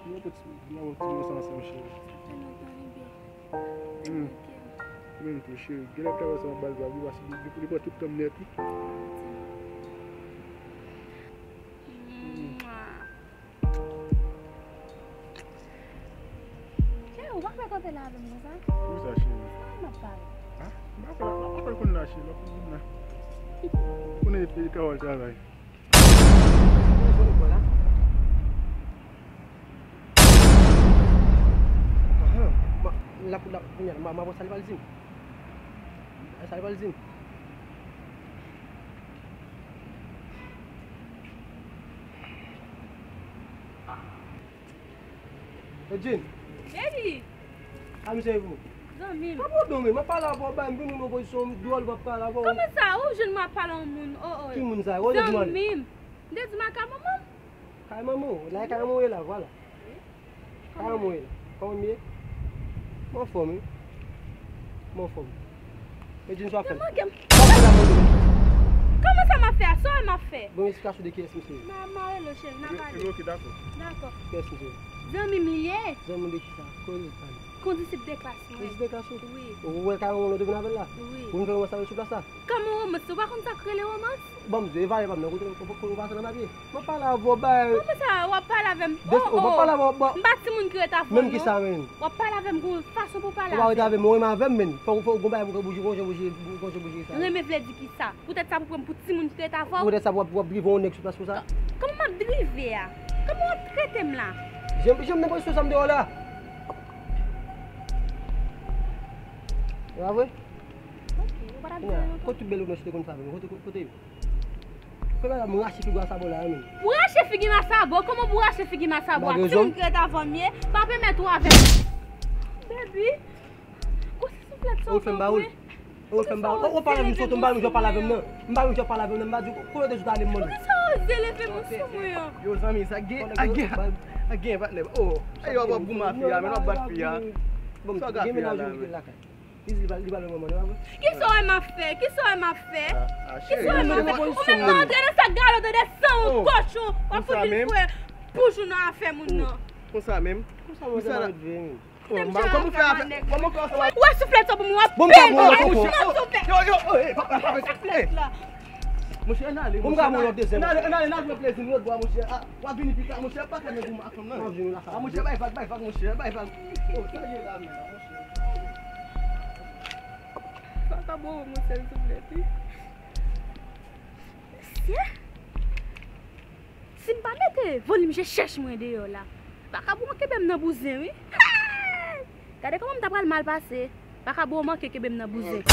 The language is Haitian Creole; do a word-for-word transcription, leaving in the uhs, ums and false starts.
Mwen pran ti, mwen pran ti moso ansanm, cheri. Fè lontan, bebe. Hmm. Ou menm tou, cheri. Genlè m travay sa nan baz la, wi, paske li, li, li pran tout tan m nèt, wi. Cheri, ou pa fè kanpe la avè m konsa? Poukisa, cheri? Sa m ap pale. Ha? M pa konn, m pa konn konn la, cheri, lòt moun la. Konnen e kawòl travay. Ahan. Bon, la, la, kounye a, m a, m a wè sa li pral di m. Sa li pral di m. Edjin. Baby. A, misye e vou. Zanmi m. Pa pran don, men, m ap pale avè w, bay m vin nan yon pozisyon dwòl, m ap pale avè w. Kòman sa? Ou jwenn mwen ap pale a yon moun? Oh, oh. Ki moun sa? Zanmi m. M te di m al kay manman m. Kay manman w? La e kay manman w ye la, vwala. Kay manman w ye la. Kòman m ye? M anfòm, wi. M anfòm. Edjin, sa w ap fè? Kòman sa m ap fè a? Sa w wè m ap fè? Bon, eksplikasyon de kiyès misye ye? M a, m a rele w, cheri, n a pale. Ok, dakò. Dakò. Kiyès misye ye? Zanmi m li ye. Zanmi w de kisa? Koze, pale. Kondisip de klas mwen. Kondisip de klas ou? Wi. Ou wè l kay manman w te vin avè l la? Wi. Ou vin fè romans avè l sou plas la? Kòman romans? Ou pa konn sa k rele romans? Ban m di w, evalye pa m nan, kote, kote, kote w pase nan papye? M ap pale avè w, bay. Kòman sa, w ap pale avè m? Oh, oh. M ap pale avè w, ba. M pa timoun ki ret avè w, non. Menm ki sa, menm. W ap pale avè m gon fason pou w pale avè m. Ou pa ret avè m, ou renmen avè m, menm. Fò, fò, gon bagay pou w bouji, gon jan bouji, gon jan bouji sa. Renmen vle di ki sa? Poutèt sa pou pran m pou timoun ki ret avè w? Poutèt sa pou w ap, w ap drive yon nèg sou plas konsa? Kòman m ap drive a? Kòman w ap trete m la? Jan, jan m nan pozisyon sa m te wè w la. E pa vre? Ok, ou pa t ap di anyen ankò. Kote tout bèl ou nan site konn sa, menm? Kote, kote, kote yo? Premye la, m rache figi w a sabò la, menm. Ou rache figi m a sabò? Kòman pou rache figi m a sabò? Timoun ki ret avè m ye, pa pèmèt ou avè m. Baby, gwo ti souflèt sa w fè m ba ou. Ou fè m ba ou. Ou pale avè m sou, m pa menm jan w pale avè m nan. M pa menm jan w pale avè m nan, m pa di w konbyen de jou w ta ale m mande. Poukisa w oze leve men w sou mwen an? Yo, zanmi, sa gen, a gen, a gen, patnè. Oh, e yo ap goumen a fi a, men w ap bat fi a. Sa w ka fè a la, men? Li di li pa, li pa lwen manman li, pa vre? Kisa w wè m ap fè? Kisa w wè m ap fè? Kisa w wè m ap fè? Ou menm nan antre nan sak galon, tande san ou kochon, w ap fout vin foure bouch ou nan afè moun nan. Konsa menm? Konsa w wè m ap fè, menm? Kòman w fè afè? Kòman w fè afè? Ou wè souflèt sa pou mwen, w ap peye. Bon, m ka pran yon lòt dezèm. Yo, yo, oh, eh, pa, pa, pa, eh. Souflèt la. Monchè, ann ale, monchè, ann ale, ann ale, ann al pran plezi nou lòt bò a, monchè. Ah, w ap vini pita, monchè, pa fè nan goumen ak fanm nan. M ap vini la. Ah, monchè, bay vag, bay vag, monchè, bay vag. Oh, sa ye la menm, monchè. Sa ka bon, monchè, souflèt, wi. Mesye! Si m pa mete volim je chèch mwen deyò la, vakabon an kenbe m nan bouzen, wi. Hey! Gade kòman m ta pral mal pase. Vakabon an manke kenbe m nan bouzen.